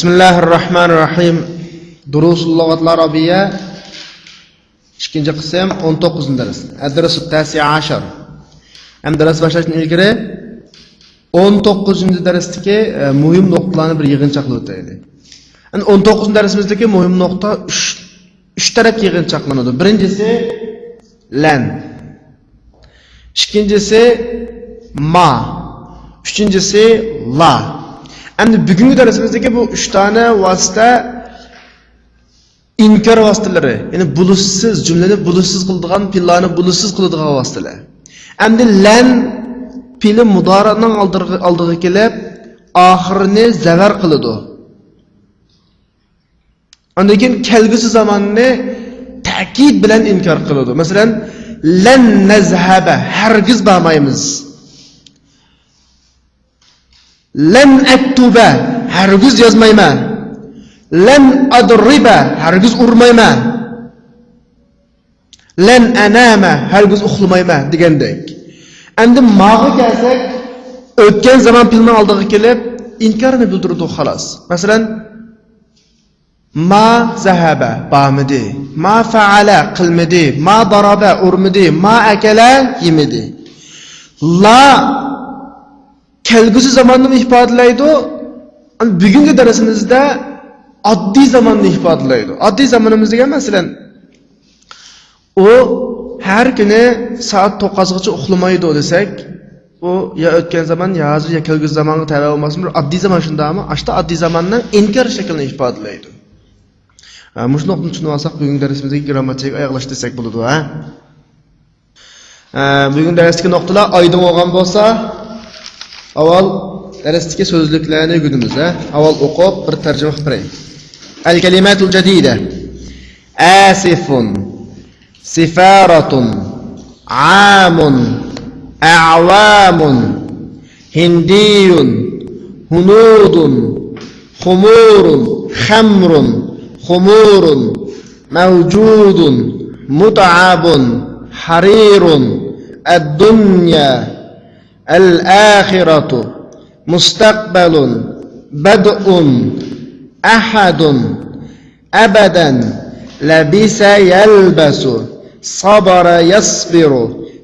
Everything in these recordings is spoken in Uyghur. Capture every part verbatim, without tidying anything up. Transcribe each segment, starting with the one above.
بسم الله الرحمن الرحيم. دروس اللغة العربية. ئىككىنچى قىسىم، ئون توققۇزىنچى دەرس. الدرس التاسع عشر. ئەمدى دەرس باشلاشتىن ئىلگىرى ئون توققۇزىنچى دەرستىكى، ئە، مۇھىم نۇقتىلارنى بىر يىغىنچاقلاپ ئۆتەيلى. يەنى ئون توققۇزىنچى دەرسىمىزدىكى مۇھىم نۇقتا ئۈچ، ئۈچ تەرەپكە يىغىنچاقلىنىدۇ. بىرىنچىسى لەن. ئىككىنچىسى ما. ئۈچىنچىسى لا. ئەمدى بۈگۈنكى دەرسىمىزدىكى بۇ ئۈچ دانە ۋاسىتە ئىنكار ۋاسىتىلىرى، يەنى بولۇشسىز، جۈملىنى بولۇشسىز قىلىدىغان، پېئىللارنى بولۇشسىز قىلىدىغان ۋاسىتىلەر. ئەمدى لەن پېئىلى مۇدارىئنىڭ ئالدىغا، ئالدىغا كېلىپ، ئاخىرىنى زەۋەر قىلىدۇ. ئاندىن كېيىن كەلگۈسى زاماننى تەكىت بىلەن ئىنكار قىلىدۇ. مەسىلەن، لەن نەزھەبە، ھەرگىز بارمايمىز. لەن ئەكتۇبە، ھەرگىز يازمايمەن. لەن ئەدرىبە، ھەرگىز ئۇرمايمەن. لەن ئەنامە، ھەرگىز ئۇخلىمايمەن دېگەندەك. ئەمدى ماغا كەلسەك، ئۆتكەن زامان پېئىلنىڭ ئالدىغا كېلىپ، ئىنكارنى بىلدۈرىدۇ، خالاس. مەسىلەن، ما زەھەبە، بارمىدى. ما فەئەلە، قىلمىدى. ما دارابە، ئۇرمىدى. ما ئەكەلە، يېمىدى. لا كەلگۈسى زاماننىمۇ ئىپادىلەيدۇ. بۈگۈنكى دەرسىمىزدە ئاددىي زاماننى ئىپادىلەيدۇ. ئاددىي زامىنىمىز دېگەن، مەسىلەن، ئۇ ھەر كۈنى سائەت توققۇزغىچە ئۇخلىمايدۇ دېسەك، ئۇ يا ئۆتكەن زامان، يا ھازىر، يا كەلگۈسى زامانغا تەۋە بولماستىن، بىر ئاددىي زامان شۇنداقمۇ؟ ئاشتا ئاددىي زاماننىڭ ئىنكار شەكلىنى ئىپادىلەيدۇ. ھە، مۇشۇ نۇقتىنى چۈشىنىۋالساق، بۈگۈنكى دەرسىمىزدىكى گىرامماتىكىغا ئاياغلاشتى دېسەك بولىدۇ، ھە؟ ھە، بۈگۈن دەرستىكى نۇقتىلار ئايدىڭ بولغان بولسا، ئاۋۋال دەرستىكى سۆزلۈكلەرنى ئۆگىنىمىز، ھە؟ ئاۋۋال ئوقۇپ، بىر تەرجىمە قىلىپ بېرەي. الكلمات الجديدة. آسف. سفارة، عام، أعوام، هندي، هنود، خمور، خمر، خمور، موجود، متعب، حرير، الدنيا، الآخرة، مستقبل، بدء، أحد، أبدا، لبس يلبس، صبر يصبر،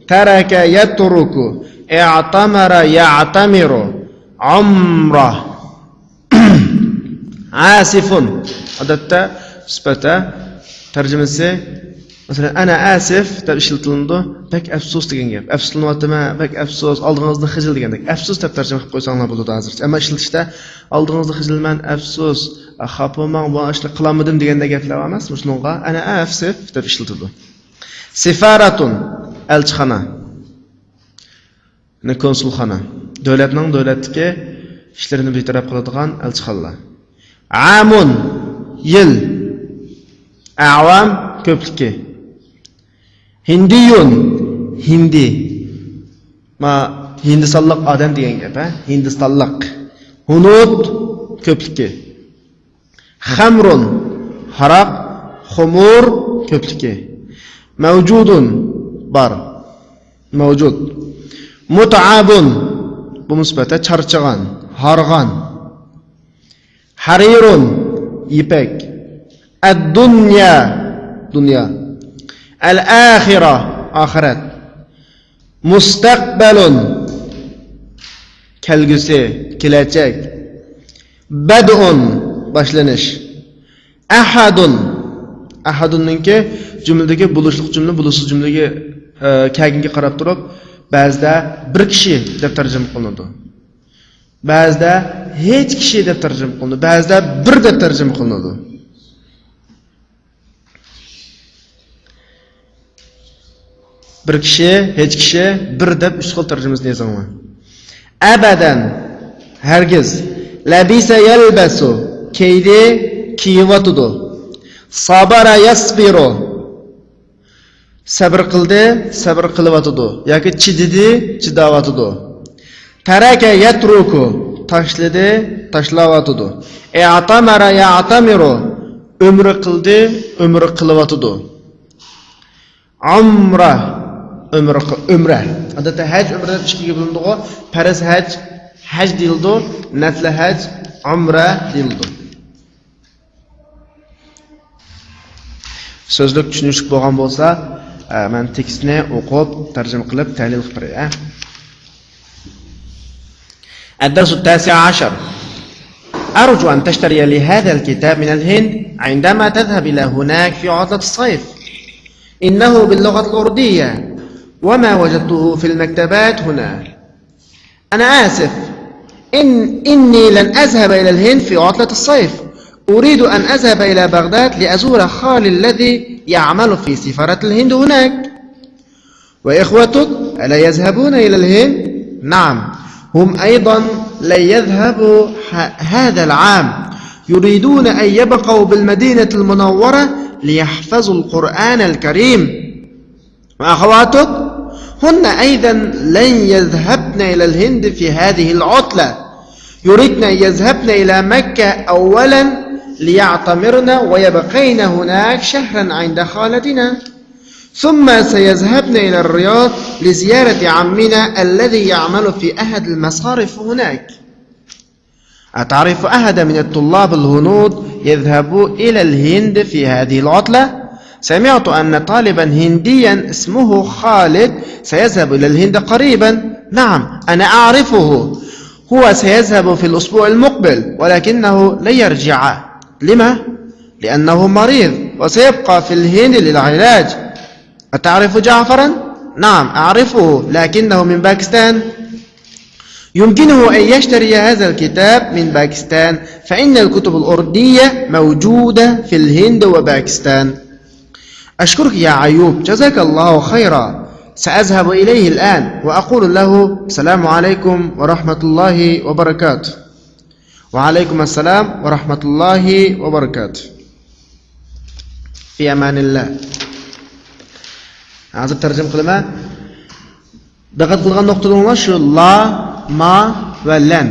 ترك يترك، اعتمر يعتمر، عمر. آسف. ئادەتتە سۈپەت، ھە؟ تەرجىمىسى، مەسىلەن، أنا آسف دەپ ئىشلىتىلىدۇ. بەك ئەپسۇس دېگەن گەپ. ئەپسۇسلىنىۋاتىمەن، بەك ئەپسۇس، ئالدىڭىزدا خىجىل دېگەندەك. ئەپسۇس دەپ تەرجىمە قىلىپ قويساڭلار بولىدۇ ھازىرچە. ئەمما ئىشلىتىشتە ئالدىڭىزدا خىجىلمەن، ئەپسۇس، خاپا بولماڭ، بۇ ئىشنى قىلالمىدىم دېگەندەك گەپلەر ئەمەس. مۇشۇنىڭغا أنا آسف دەپ ئىشلىتىدۇ. سفارة، ئەلچىخانا. يەنى كونسۇلخانا. دۆلەتنىڭ دۆلەتتىكى ئىشلىرىنى بىر تەرەپ قىلىدىغان ئەلچىخانىلار. عامۇن، يىل. ئەۋام، كۆپلۈكى. ھىندىيۇن، ھىندى. ما، ھىندىستانلىق ئادەم دېگەن گەپ، ھە؟ ھىندىستانلىق. ھۇنۇد، كۆپلۈكى. خەمرۇن، ھاراق، خۇمۇر، كۆپلۈكى. مەۋجۇدۇن، بار، مەۋجۇد. مۇتئەبۇن، بۇ مۇسبەت، چارچىغان، ھارغان. ھەرىرۇن، يىپەك. ئەددۇنيا، دۇنيا. ئەلئاخىرە، ئاخىرەت. مۇستەقبەلۇن، كەلگۈسى، كېلەچەك. بەدئۇن، باشلىنىش. ئەھەدۇن، ئەھەدۇننىڭكى جۈملىدىكى بولۇشلۇق جۈملە، بولۇشسىز جۈملىگە، ئە، كەلگىنىگە قاراپ تۇرۇپ، بەزىدە بىر كىشى دەپ تەرجىمە قىلىنىدۇ. بەزىدە ھېچ كىشى دەپ تەرجىمە قىلىنىدۇ. بەزىدە بىر دەپ تەرجىمە قىلىنىدۇ. بىر كىشى، ھېچ كىشى، بىر دەپ ئۈچ خىل تەرجىمىسىنى يېزىڭلار. ئەبەدەن، ھەرگىز. لەبىسە يەلبەسۇ، كىيدى، كىيىۋاتىدۇ. سابەرە يەسبىرۇ، سەبرى قىلدى، سەبرى قىلىۋاتىدۇ. ياكى چىدىدى، چىداۋاتىدۇ. تەرەكە يەترۇكۇ، تاشلىدى، تاشلاۋاتىدۇ. ئەتەمەرە يەتەمىرۇ، ئۆمرە قىلدى، ئۆمرە قىلىۋاتىدۇ. ئەمرە، ئۆمرە قىل-، ئۆمرە. ئادەتتە ھەج، ئۆمرە دەپ ئىككىگە بۆلۈنىدىغۇ. پەرز ھەج، ھەج دېيىلىدۇ. نەپلى ھەج، ئەمرە دېيىلىدۇ. سۆزلۈك چۈشىنىشلىك بولغان بولسا، ئە، مەن تېكىستنى ئوقۇپ، تەرجىمە قىلىپ، تەھلىل قىلىپ بېرەي، ئە. الدرس التاسع عشر. أرجو أن تشتري لي هذا الكتاب من الهند عندما تذهب إلى هناك في عطلة الصيف. إنه باللغة الأردية، وما وجدته في المكتبات هنا. أنا آسف. إن، إني لن أذهب إلى الهند في عطلة الصيف. أريد أن أذهب إلى بغداد لأزور خالي الذي يعمل في سفارة الهند هناك. وإخوتك ألا يذهبون إلى الهند؟ نعم، هم أيضا لن يذهبوا ه-، هذا العام. يريدون أن يبقوا بالمدينة المنورة ليحفظوا القرآن الكريم. وأخواتك هن أيضا لن يذهبن إلى الهند في هذه العطلة. يريدن أن يذهبن إلى مكة أولا ليعتمرن ويبقين هناك شهرا عند خالتنا. ثم سيذهبن إلى الرياض لزيارة عمنا الذي يعمل في أحد المصارف هناك. أتعرف أحد من الطلاب الهنود يذهب إلى الهند في هذه العطلة؟ سمعت أن طالبا هنديا اسمه خالد سيذهب إلى الهند قريبا. نعم، أنا أعرفه. هو سيذهب في الأسبوع المقبل، ولكنه لن يرجع. لما؟ لأنه مريض وسيبقى في الهند للعلاج. أتعرف جعفرا؟ نعم، أعرفه، لكنه من باكستان. يمكنه أن يشتري هذا الكتاب من باكستان، فإن الكتب الأردية موجودة في الهند وباكستان. أشكرك يا أيوب، جزاك الله خيرا. سأذهب إليه الآن وأقول له: السلام عليكم ورحمة الله وبركاته. وعليكم السلام ورحمة الله وبركاته. في أمان الله. ھازىر تەرجىمە قىلىمەن. دىققەت قىلغان نۇقتىلىرىڭلار شۇ لا، ما ۋە لەن.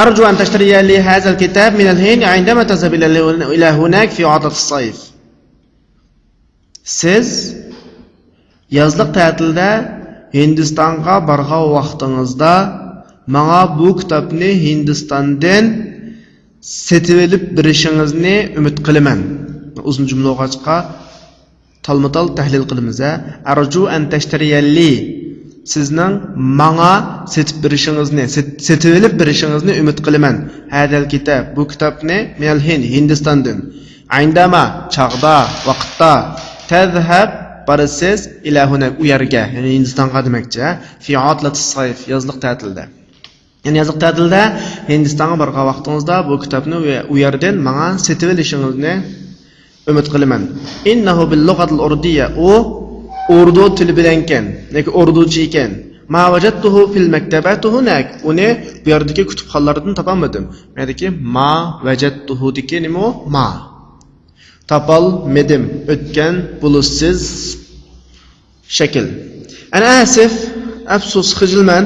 أرجو أن تشتري لي هذا الكتاب من الهند عندما تذهب إلى، إلى هناك في عطلة الصيف. سىز يازلىق تەتىلدە ھىندىستانغا بارغان ۋاقتىڭىزدا ماڭا بۇ كىتابنى ھىندىستاندىن سېتىۋېلىپ بېرىشىڭىزنى ئۈمىد قىلىمەن. ئۇزۇن جۈملە بولغاچقا، تالمۇتال تەھلىل قىلىمىز، ھە. أرجو أن تشتري لي، سىزنىڭ ماڭا سېتىپ بېرىشىڭىزنى، سېت-، سېتىۋېلىپ بېرىشىڭىزنى ئۈمىد قىلىمەن. هذا الكتاب، بۇ كىتابنى، من الهند، ھىندىستاندىن. عندما، چاغدا، ۋاقىتتا، تذهب، بارىسىز، إلى هناك، ئۇ يەرگە، يەنى ھىندىستانغا دېمەكچى، ھە. في عطلة الصيف، يازلىق تەتىلدە. يەنى يازلىق تەتىلدە ھىندىستانغا بارغان ۋاقتىڭىزدا بۇ كىتابنى ئۇ يەردىن ماڭا سېتىۋېلىشىڭىزنى ئۈمىد قىلىمەن. إنه باللغة الأردية، ئۇ ئوردۇ تىلى بىلەنكەن، ياكى ئوردۇچە ئىكەن. ما وجدته في المكتبات هناك، ئۇنى بۇ يەردىكى كۇتۇپخانىلاردىن تاپالمىدىم. بۇ يەردىكى ما ۋەجەتتۇھۇدىكى نېمە ئۇ؟ ما. تاپالمىدىم. ئۆتكەن بولۇشسىز شەكىل. أنا آسف، ئەپسۇس، خىجىلمەن.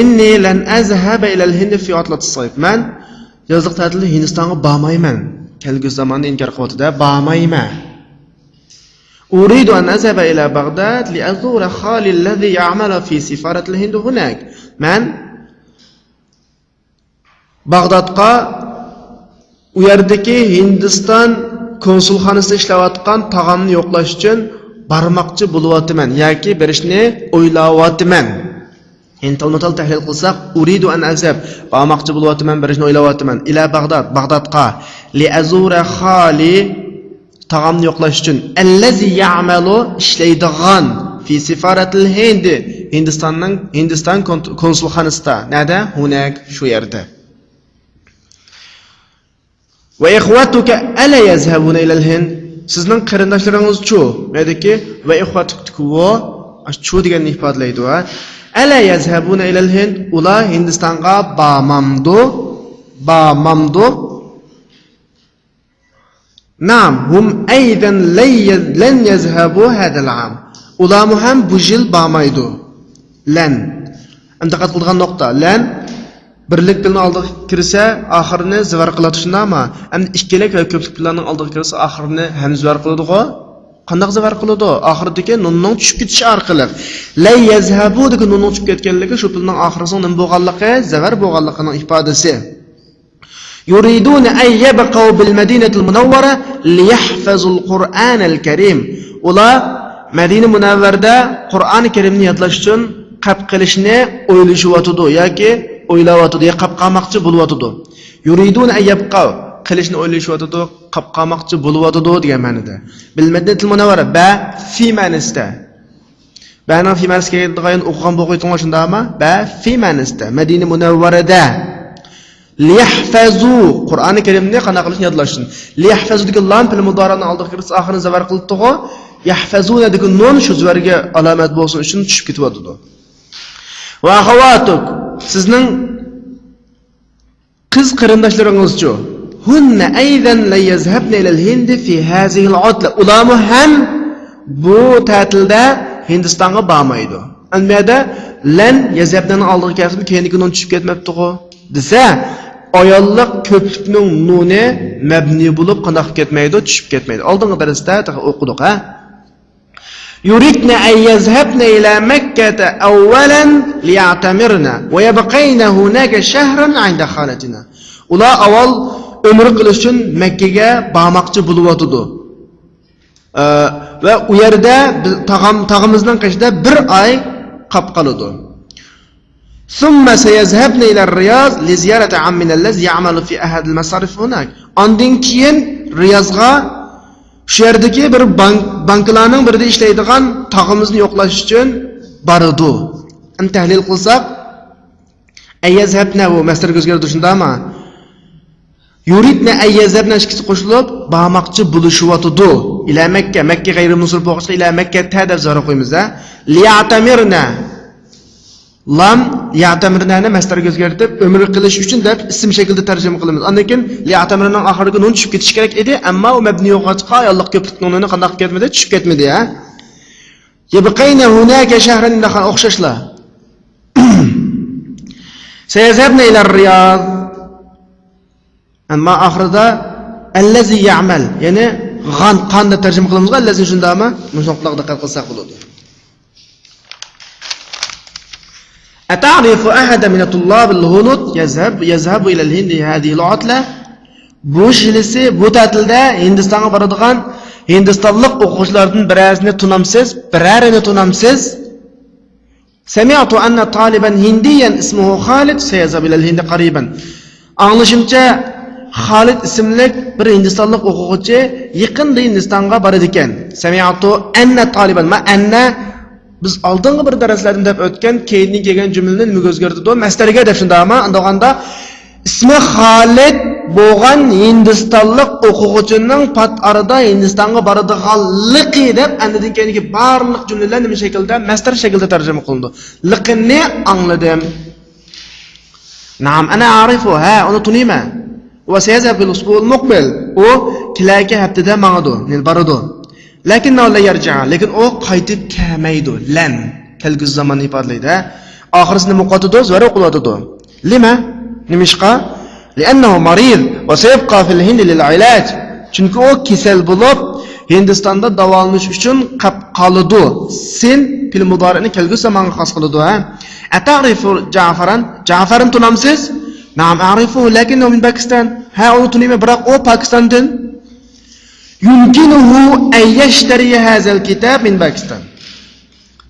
إني لن أذهب إلى الهند في عطلة الصيف. مەن يازلىق تەتىلدە ھىندىستانغا بارمايمەن. كەلگۈسى زاماننى ئىنكار قىلىۋاتىدۇ، بارمايمەن. أريد أن أذهب إلى بغداد لأزور خالي الذي يعمل في سفارة الهند هناك. مەن باغدادقا ئۇ يەردىكى ھىندىستان كونسۇلخانىسىدا ئىشلەۋاتقان تاغامنى يوقلاش ئۈچۈن بارماقچى بولۇۋاتىمەن ياكى بېرىشنى ئويلاۋاتىمەن. يەنى تالمۇتال تەھلىل قىلساق، أريد أن أذهب، بارماقچى بولۇۋاتىمەن، بېرىشنى ئويلاۋاتىمەن، إلى بغداد، باغدادقا، لأزور خالي، تاغامنى يوقلاش ئۈچۈن، الذي يعمل، ئىشلەيدىغان، في سفارة الهند، ھىندىستاننىڭ، ھىندىستان كون-، كونسۇلخانىسىدا. نەدە؟ هناك، شۇ يەردە. وإخوتك ألا يذهبون إلى الهند؟ سىزنىڭ قېرىنداشلىرىڭىزچۇ؟ بۇ يەردىكى وإخوتكتىكى ۋو، چۇ دېگەننى ئىپادىلەيدۇ، ھە. ألا يذهبون إلى الهند؟ ئۇلار ھىندىستانغا بارمامدۇ؟ بارمامدۇ؟ نعم، هم أيضا لن يذ-، لن يذهبوا هذا العام. ئۇلارمۇ ھەم بۇ يىل بارمايدۇ. لەن. ئەمدى دىققەت قىلىدىغان نۇقتا. لەن بىرلىك پېئىلنىڭ ئالدىغا كىرسە، ئاخىرىنى زىۋەر قىلىدۇ، شۇنداقمۇ؟ ئەمدى ئىككىلىك ۋە كۆپلۈك پېئىللارنىڭ ئالدىغا كىرسە، ئاخىرىنى ھەم زىۋەر قىلىدىغۇ؟ قانداق زىۋەر قىلىدۇ؟ ئاخىرىدىكى نۇننىڭ چۈشۈپ كېتىشى ئارقىلىق. لن يذهبوا دىكى نۇننىڭ چۈشۈپ كەتكەنلىكى شۇ پېئىلنىڭ ئاخىرىسىنىڭ نېمە بولغانلىقى؟ زىۋەر بولغانلىقىنىڭ ئىپادىسى. يريدون أن يبقوا بالمدينة المنورة ليحفظوا القرآن الكريم. ئۇلار مەدىنە مۇنەۋۋەردە قۇرئان كەرىمنى يادلاش ئۈچۈن قەپ قىلىشنى ئويلىشىۋاتىدۇ ياكى ئويلاۋاتىدۇ يا قاپ قالماقچى بولۇۋاتىدۇ. يريدون أن يبقوا، قىلىشنى ئويلىشىۋاتىدۇ، قاپ قالماقچى بولۇۋاتىدۇ دېگەن مەنىدە. بالمدينة المنورة، بە في مەنىسىدە. بەنىڭ في مەنىسىگە كەلگەن ئوقۇغان بولغىيتىڭلار شۇنداقمۇ؟ بە في مەنىسىدە، مەدىنە مۇنەۋۋەرىدە. ليحفظوا، قۇرئانى كەرىمنى قانداق قىلىشنى يادلاشتىن. ليحفظوا دېگەن لام پېئىل مۇدارىئنىڭ ئالدىغا كىرسە ئاخىرىنى زەۋەر قىلىپتىغۇ. يحفظون دېگەن نۇن شۇ زەۋەرگە ئالامەت بولسۇن ئۈچۈن چۈشۈپ كېتىۋاتىدۇ. وأخواتك، سىزنىڭ قىز قېرىنداشلىرىڭىزچۇ؟ هن أيضا لن يذهبن إلى الهند في هذه العطلة. ئۇلارمۇ ھەم بۇ تەتىلدە ھىندىستانغا بارمايدۇ. ئەمما بۇ يەردە لەن يەزھەبنىڭ ئالدىغا كەلسىمۇ، كەينىدىكى نۇن چۈشۈپ كەتمەپتىغۇ دېسە، ئاياللىق كۆپلۈكنىڭ نۇنى مەبنىي بولۇپ قانداق قىلىپ كەتمەيدۇ؟ چۈشۈپ كەتمەيدۇ. ئالدىنقى دەرستە تېخى ئوقۇدۇق، ھە؟ يريدن أن يذهبن إلى مكة أولا ليعتمرن ويبقين هناك شهرا عند خالتنا. ئۇلار ئاۋۋال ئۆمرە قىلىش ئۈچۈن مەككىگە بارماقچى بولۇۋاتىدۇ. ئە، ۋە ئۇ يەردە بىز تاغام، تاغىمىزنىڭ قېشىدا بىر ئاي قاپ قالىدۇ. ثم سيذهبن إلى الرياض لزيارة عمنا الذي يعمل في أحد المصارف هناك. ئاندىن كېيىن رىيازغا شۇ يەردىكى بىر بانك، بانكىلارنىڭ بىرىدە ئىشلەيدىغان تاغىمىزنى يوقلاش ئۈچۈن بارىدۇ. ئەمدى تەھلىل قىلساق، أن يذهبن، بۇ مەستەرگە ئۆزگەردى شۇنداقمۇ؟ يريدن أن يذهبن ئىككىسى قوشۇلۇپ بارماقچى بولۇشۇۋاتىدۇ. إلى مكة، مەككە غەيرىي مۇنسەرىپ بولغاچقا إلى مكة دەپ زەرۇر قويىمىز، ھە. ليعتمرن. لام يعتمرننى مەستەرگە ئۆزگەرتىپ، ئۆمرە قىلىش ئۈچۈن دەپ ئىسىم شەكلىدە تەرجىمە قىلىمىز. ئاندىن كېيىن ليعتمرننىڭ ئاخىرىدىكى نۇن چۈشۈپ كېتىشى كېرەك ئىدى، ئەمما ئۇ مەبنىي بولغاچقا، ئاياللىق كۆپلۈكنىڭ نۇنى قانداق كەتمىدى؟ چۈشۈپ كەتمىدى، ھە؟ يبقين هناك شهرا، ئوخشاشلا. سيذهبن إلى الرياض. ئەمما ئاخىرىدا الذي يعمل، يەنى غان، قان دەپ تەرجىمە قىلىمىزغۇ، الذي شۇنداقمۇ؟ مۇشۇنىڭغا دىققەت قىلساق بولىدۇ. أتعرف أحدا من الطلاب الهنود يذهب، يذهب إلى الهند هذه العطلة؟ بۇ يىلىسى، بۇ تەتىلدە ھىندىستانغا بارىدىغان ھىندىستانلىق ئوقۇغۇچىلاردىن بىرەرسىنى تونامسىز؟ بىرەرىنى تونامسىز؟ سمعت أن طالبا هنديا اسمه خالد سيذهب إلى الهند قريبا. ئاڭلىشىمچە، خالىد ئىسىملىك بىر ھىندىستانلىق ئوقۇغۇچى يېقىندا ھىندىستانغا بارىدىكەن. سمعت أن طالبا، ما أن، بىز ئالدىنقى بىر دەرسلەردىن دەپ ئۆتكەن، كەينىدىن كەلگەن جۈملىنى نېمىگە ئۆزگەرتىدۇ؟ مەستەرگە دەپ شۇنداقمۇ؟ ئاندىغاندا ئىسمى خالىد بولغان ھىندىستانلىق ئوقۇغۇچىنىڭ پات ئارىدا ھىندىستانغا بارىدىغانلىقى دەپ ئەندىن كېيىنكى بارلىق جۈملىلەر نېمە شەكىلدە؟ مەستەر شەكلىدە تەرجىمە قىلىنىدۇ. لىقىننى ئاڭلىدىم. نعم، أنا أعرفه، ھە، ئۇنى تونۇيمەن. وسيذهب في الأسبوع المقبل، ئۇ كېلەركى ھەپتىدە ماڭىدۇ، يەنى بارىدۇ. لكنه لن يرجع، لېكىن ئۇ قايتىپ كەلمەيدۇ. لەن، كەلگۈسى زاماننى ئىپادىلەيدۇ، ھە. ئاخىرسىنى نېمە قىلىۋاتىدۇ؟ زۆرۈر قىلىۋاتىدۇ. لما؟ نېمىشقا؟ لأنه مريض وسيبقى في الهند للعلاج. چۈنكى ئۇ كېسەل بولۇپ، ھىندىستاندا داۋالىنىش ئۈچۈن قاپ قالىدۇ. سىن پېئىل مۇدارىئنى كەلگۈسى زامانغا خاس قىلىدۇ، ھە. أتعرف جعفرا؟ جەفەرنى تونامسىز؟ نعم أعرفه لكنه من باكستان. ھە، ئۇنى تونۇيمەن، بىراق ئۇ پاكىستاندىن. يمكنه أن يشتري هذا الكتاب من باكستان.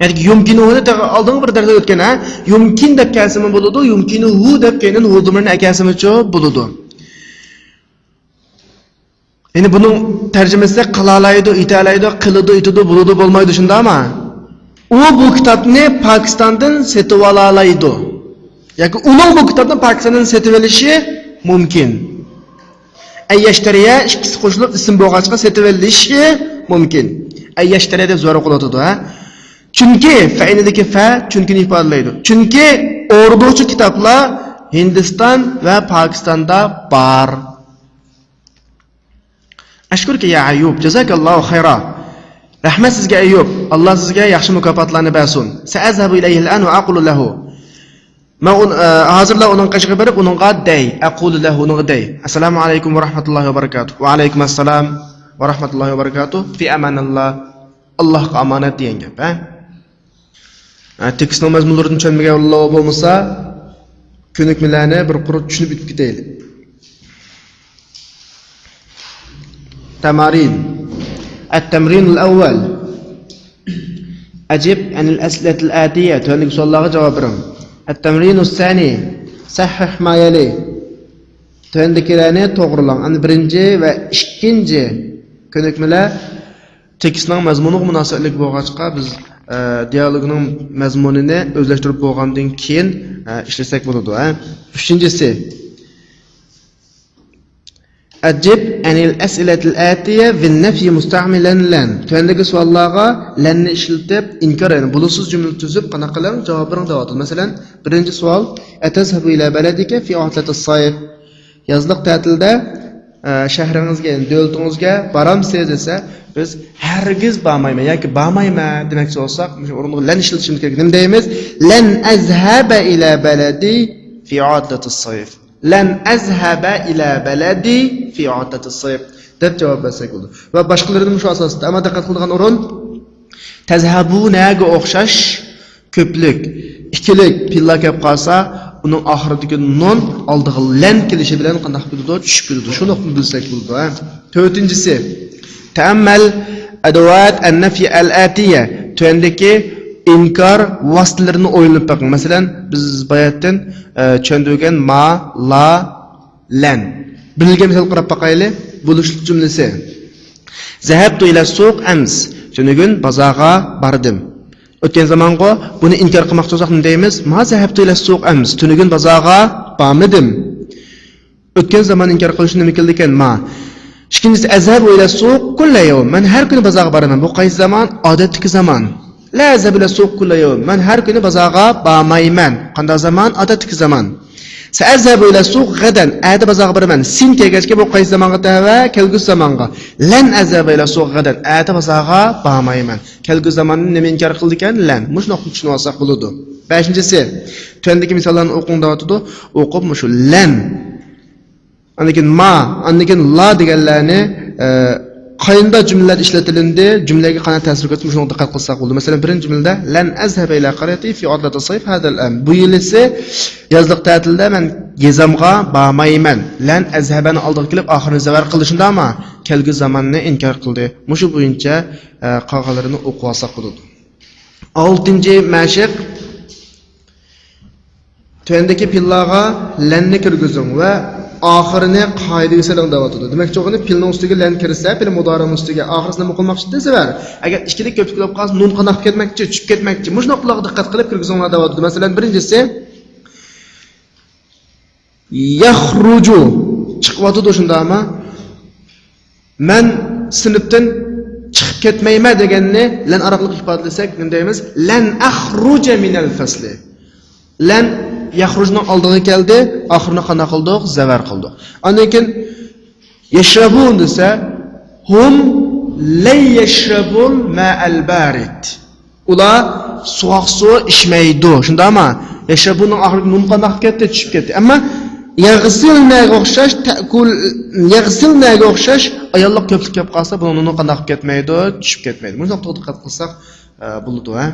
يەنى يمكنه نى تېخى ئالدىنقى بىر دەرستە ئۆتكەن، ھە؟ يمكن دەپ كەلسىمۇ بولىدۇ، يمكنه دەپ كەينىدىن ھۇ زامىرىنى ئەكەلسىمۇچۇ بولىدۇ. يەنى بۇنىڭ تەرجىمىسى قىلالايدۇ، ئېتەلەيدۇ، قىلىدۇ، ئېتىدۇ، بولىدۇ، بولمايدۇ، شۇنداقمۇ؟ ئۇ بۇ كىتابنى پاكىستاندىن سېتىۋالالايدۇ. ياكى ئۇنىڭ بۇ كىتابنى پاكىستاندىن سېتىۋېلىشى مۇمكىن. أن يشتري ئىككىسى قوشۇلۇپ ئىسىم بولغاچقا سېتىۋېلىشى مۇمكىن. أن يشتري دەپ زۆرۈر قىلىۋاتىدۇ، ھە. چۈنكى، فە ئىنىدىكى فە چۈنكىنى ئىپادىلەيدۇ. چۈنكى ئوردۇچە كىتابلار ھىندىستان ۋە پاكىستاندا بار. أشكرك يا أيوب، جزاك الله خيرا. رەھمەت سىزگە، ئەييۇب. ئاللا سىزگە ياخشى مۇكاپاتلارنى بەرسۇن. سأذهب إليه الآن وأقول له. مەن ئۇن-، ئە، ھازىرلا ئۇنىڭ قېشىغا بېرىپ، ئۇنىڭغا دەي. أقول له، ئۇنىڭغا دەي. السلام عليكم ورحمة الله وبركاته. وعليكم السلام ورحمة الله وبركاته. في أمان الله. ئاللاھقا ئامانەت دېگەن گەپ، ھە؟ ھە، تېكىستنىڭ مەزمۇنلىرىدىن چۈشەنمىگەنلەر بولمىسا، كۆنۈكمىلەرنى بىر قۇر چۈشىنىپ ئۆتۈپ كېتەيلى. تمارين. التمرين الأول. أجب عن الأسئلة الآتية. تۆۋەندىكى سوئاللارغا جاۋاب بېرىڭ. التمرين الثاني. صحح ما يلي. تۆۋەندىكىلەرنى توغرىلاڭ. ئەمدى بىرىنچى ۋە ئىككىنچى كۆنۈكمىلەر تېكىستنىڭ مەزمۇنىغا مۇناسىۋەتلىك بولغاچقا، بىز، ئە، دىيالوگنىڭ مەزمۇنىنى ئۆزلەشتۈرۈپ بولغاندىن كېيىن، ئە، ئىشلىسەك بولىدۇ، ھە. ئۈچىنچىسى، أجب عن الأسئلة الآتية بالنفي مستعملا لن. تۆۋەندىكى سوئاللارغا لەننى ئىشلىتىپ، ئىنكار، يەنى بولۇشسىز جۈملە تۈزۈپ، قانداق قىلىڭ؟ جاۋاب بېرىڭ دەۋاتىدۇ. مەسىلەن، بىرىنچى سوئال، أتذهب إلى بلدك في عطلة الصيف؟ يازلىق تەتىلدە، ئە، شەھىرىڭىزگە، يەنى دۆلىتىڭىزگە بارامسىز دېسە، بىز ھەرگىز بارمايمەن ياكى بارمايمەن دېمەكچى بولساق، مۇشۇ ئورۇنغا لەن ئىشلىتىشىمىز كېرەك. نېمە دەيمىز؟ لن أذهب إلى بلدي في عطلة الصيف. لن أذهب إلى بلدي في عطلة الصيف دەپ جاۋاب بەرسەك بولىدۇ. ۋە باشقىلىرىدىمۇ شۇ ئاساستا. ئەمما دىققەت قىلىدىغان ئورۇن، تەزھەبۇنەگە ئوخشاش كۆپلۈك، ئىككىلىك پېئىللار كەپ قالسا، ئۇنىڭ ئاخىرىدىكى نۇن ئالدىغا لەن كېلىشى بىلەن قانداق بولىدۇ؟ چۈشۈپ كېتىدۇ. شۇ نۇقتىنى بىلسەك بولىدۇ، ھە. تۆتىنچىسى، تەئەممەل ئەدەۋات ئەننەفى ئەل ئەتىيە. تۆۋەندىكى ئىنكار ۋاسىتىلىرىنى ئويلىنىپ بېقىڭ. مەسىلەن، بىز باياتتىن، ئە، چۈشەندۈرگەن ما، لا، لەن. بىرگە مىسال قاراپ باقايلى. بولۇشلۇق جۈملىسى. زەھەبتۇ ئىلە سۇق ئەمس. تۈنۈگۈن بازارغا باردىم. ئۆتكەن زامانغۇ. بۇنى ئىنكار قىلماقچى بولساق نېمە دەيمىز؟ ما زەھەبتۇ ئىلە سۇق ئەمس. تۈنۈگۈن بازارغا بارمىدىم. ئۆتكەن زامان ئىنكار قىلىشنى نېمە كېلىدىكەن؟ ما. ئىككىنچىسى، ئەزھەبۇ ئىلە سۇق كۇللە يەۋم. مەن ھەر كۈنى بازارغا بارىمەن. بۇ قايسى زامان؟ ئادەتتىكى زامان. لا ئەزھەبۇ ئىلە سۇق كۇللە يەۋم. مەن ھەر كۈنى بازارغا بارمايمەن. قانداق زامان؟ ئادەتتىكى زامان. سەئەزھەبۇ ئىلە سۇق غەدەن. ئەتە بازارغا بارىمەن. سىن كەلگەچكە بۇ قايسى زامانغا تەۋە؟ كەلگۈسى زامانغا. لەن ئەزھەبە ئىلە سۇق غەدەن. ئەتە بازارغا بارمايمەن. كەلگۈسى زاماننى نېمە ئىنكار قىلىدىكەن؟ لەن. مۇشۇ نۇقتىنى چۈشىنىۋالساق بولىدۇ. بەشىنچىسى، تۆۋەندىكى مىساللارنى ئوقۇڭ دەۋاتىدۇ. ئوقۇپ مۇشۇ لەن، ئاندىن كېيىن ما، ئاندىن كېيىن لا دېگەنلەرنى، ئە، قاينىدا جۈملىلەردە ئىشلىتىلىندى، جۈملىگە قانداق تەسىر كۆرسىتىدۇ، مۇشۇنىڭغا دىققەت قىلساق بولىدۇ. مەسىلەن، بىرىنچى جۈملىدە، لەن ئەزھەبە ئىلە قەريەتى في عطلة الصيف هذا العام. بۇ يىلىسى يازلىق تەتىلدە مەن يېزامغا بارمايمەن. لەن ئەزھەبەنى ئالدىغا كېلىپ، ئاخىرىنى زەۋەر قىلدى، شۇنداقمۇ؟ كەلگۈسى زاماننى ئىنكار قىلدى. مۇشۇ بويىچە، ئە، قالغانلىرىنى ئوقۇۋالساق بولىدۇ. ئالتىنچى مەشىق. تۆۋەندىكى پېئىللارغا لەننى كىرگۈزۈڭ ۋە ئاخىرىنى قائىدىگە سېلىڭ دەۋاتىدۇ. دېمەكچى بولغىنى، پېئىلنىڭ ئۈستىگە لەن كىرسە، پېئىل مۇدارىنىڭ ئۈستىگە ئاخىرىسى نېمە قىلماقچى؟ زەۋەر. ئەگەر ئىككىلىك كۆپلۈك بولۇپ قالسا، نۇن قانداق قىلىپ كەتمەكچى؟ چۈشۈپ كەتمەكچى. مۇشۇ نۇقتىلارغا دىققەت قىلىپ كىرگۈزۈڭلار دەۋاتىدۇ. مەسىلەن، بىرىنچىسى، يەخرۇجۇ. چىقىۋاتىدۇ، شۇنداقمۇ؟ مەن سىنىپتىن چىقىپ كەتمەيمەن دېگەننى لەن ئارقىلىق ئىپادىلىسەك نېمە دەيمىز؟ لەن ئەخرۇجە مىنەل فەسلى. لەن يەخرۇجنىڭ ئالدىغا كەلدى، ئاخىرىنى قانداق قىلدۇق؟ زەۋەر قىلدۇق. ئاندىن كېيىن يەشرەبۇن دېسە، ھۇم لەن يەشرەبۇل مائەل بارىد. ئۇلار سوغۇق سۇ ئىچمەيدۇ. شۇنداقمۇ؟ يەشرەبۇننىڭ ئاخىرىدىكى نۇن قانداق كېتىپ كەتتى؟ چۈشۈپ كەتتى. ئەمما يەغسىلنەگە ئوخشاش، تەئكۇل، يەغسىلنەگە ئوخشاش ئاياللىق كۆپلۈك كەپ قالسا، بۇنىڭ نۇنى قانداق كەتمەيدۇ؟ چۈشۈپ كەتمەيدۇ. مۇشۇ نۇقتىغا دىققەت قىلساق، ئە، بولىدۇ، ھە؟